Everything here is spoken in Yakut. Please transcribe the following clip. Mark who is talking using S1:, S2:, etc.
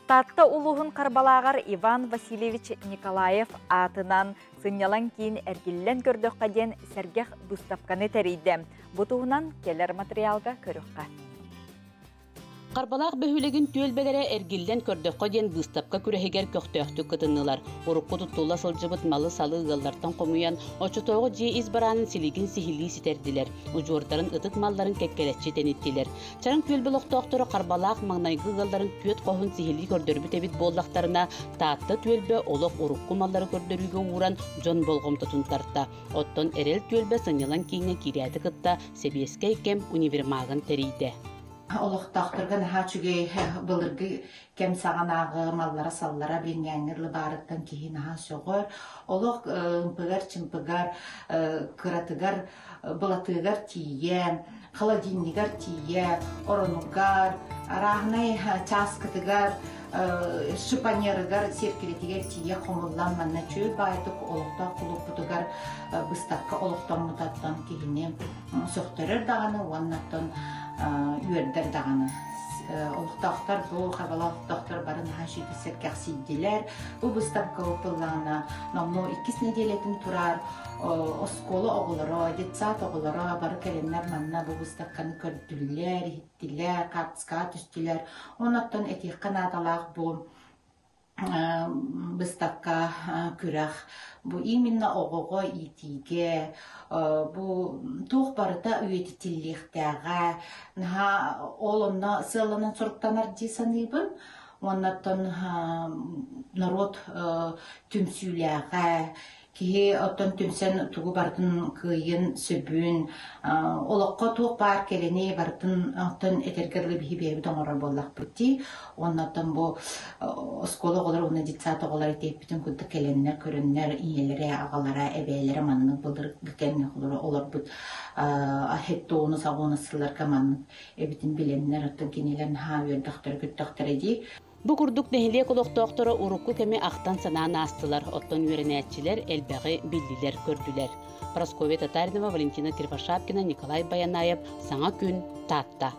S1: Таатта улууһун Харбалааҕар Иван Васильевич Николаев аатынан сынньалаҥ киин эргиллэн көрдөххө диэн сэргэх быыстапканы тэрийдэ. Бу туһунан кэлэр матырыйаалга көрүөххэ.
S2: Харбалаах бөһүөлэгин түөлбэлэрэ эргиллэн көрдөххө диэн быыстапка күрэһигэр көхтөөхтүк кытыннылар. Урукку туттулла сылдьыбыт малы-салы ыаллартан хомуйан, оччотооҕу дьиэ ис бараанын силигин сиһилии ситэрдилэр, удьуордарын ытык малларын кэккэлэччи тэниттилэр. Чараҥ түөлбэ олохтоохторо Харбалаах маҥнайгы ыалларын түөрт хоһун сиһилии көрдөрбүт эбит буоллахтарына, Таатта түөлбэ олох урукку маллары көрдөрүүгэ ууран дьон болҕомтотун тарта. Оттон Эрэл түөлбэ сынньалаҥ кииҥҥэ киирээти кытта сэбиэскэй кэм универмагын тэрийдэ.
S3: Олохтоохторго наһаа үчүгэй былыргы кэм саҕанааҕы маллара-саллара билиҥҥээҥҥи лыбаарыттан киһи наһаа сөҕөр. Олох ымпыгар-чымпыгар, кыратыгар, былатыгар тиийэ, холодильнигар тиийэ, оронугар, арааһынай чааскытыгар, шифоньерыгар, сиэркилэтигэр тиийэ хомуллан манна үчүгэй баайдык олохтоох кулууппутугар быыстапка олохтоммутаттан киһини сөхтөрөр даҕаны уонна оттон үөрдэр даҕаны. Олохтоохтор бу Харбалаах олохтоохтор бары наһаа үчүгэй сэргэхсийдилэр. Бу быыстапка ыытыллаҕына номнуо иккис нэдиэлэтин турар оскуола оҕолоро, детсад оҕолоро бары кэлэннэр манна бу быыстапканы көрдүлэр, иһиттилэр, хаартыскаҕа түстүлэр. Онон этиэххэ наадалаах бу быыстапка күрэх бу именно оҕоҕо иитиигэ бу туох барыта үйэтитиллиэхтээҕэ наһаа ол онно сыалланан соруктанар дии саныыбын уонна оттон норуот түмсүүлээҕэ Киһи оттон түмсэн тугу барытын кыайыан сөбүн, олоххо туох баар кэрэни барытын оттон этэргэ дылы биһи бэйэбит оҥорор буоллахпыт дии. Уонна оттон бу оскуола оҕолоро уонна детсад оҕолоро итиэппитин курдук кэлэннэр, көрөннөр ийэлэрэ, аҕалара, эбээлэрэ маннык былыргы кэмҥэ олорбут хеттону саҕуону сылларга маннык эбитин билэннэр, оттон кинилэр наһаа үөрдөхтөрө-көттөхтөрө дии.
S2: Бу курдук нэһилиэк олохтоохторо урукку кэми ахтан-санаан аастылар, оттон үөрэнээччилэр элбэҕи биллилэр-көрдүлэр. Прасковья Татаринова, Валентина Кривошапкина, Николай Баянаев, Саҥа күн, Таатта.